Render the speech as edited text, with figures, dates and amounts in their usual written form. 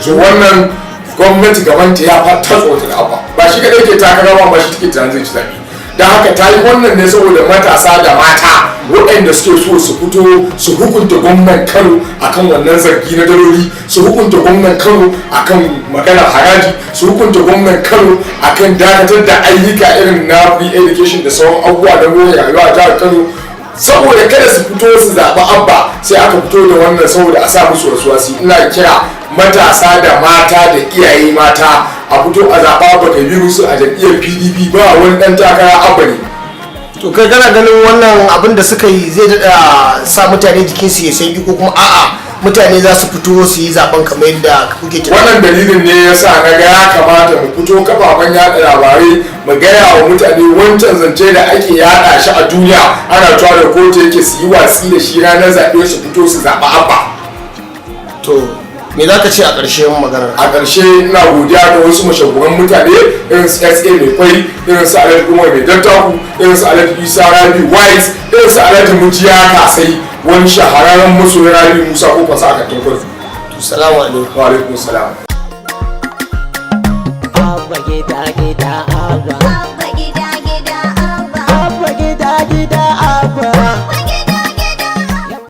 So wannan gwamnati gabanta ya fa ta tsoron Abba. Ba shi kadai ke takara ba, ba shi take tunanin zai ci zaɓe. Don haka ta yi wannan ne saboda matasa da mata waɗanda suke so su fito su hukunta gwamnan Kano akan wannan zargi na daloli, su hukunta gwamnan Kano akan maganar haraji, su hukunta gwamnan Kano akan dakatar da ayyuka irin na free education da sauran abubuwa na more rayuwa a jihar Kano. Saboda kada su fito su zaɓi Abba, sai aka fito da wannan saboda a sa musu wasu. Ina kira matasa da mata da iyaye mata a fito a zaɓa Abba Kabiru su a jam'iyyar PDP. Ba wani ɗan takara, Abba ne. To, kai kana ganin wannan abin da suka yi zai daɗa sa mutane jikinsu ya sanyi, ko kuma a'a, mutane za su fito su yi zaben kamar yadda kuke tunani? Wannan dalilin ne ya sa na ga ya kamata mu fito kafafen yada labarai mu gaya wa mutane wancan zance da ake yada shi a duniya ana cewa da kotu yake, su yi watsi da shi. Ranar zaɓe su fito su zaɓi Abba. To, me za ka ce a ƙarshen maganar? A ƙarshe, ina godiya ga wasu mashahuran mutane irin su SA Mai Kwai, irin su Alhaji Umar Mai Dattaku, irin su Alhaji Isa Rabi White, irin su Alhaji Mujiya Kasai, wani shahararren masoyin Rabi Musa Kwankwaso a Kantin Kwari. To, salamu alaikum. Wa alaikum salam. Abba gida gida, Abba.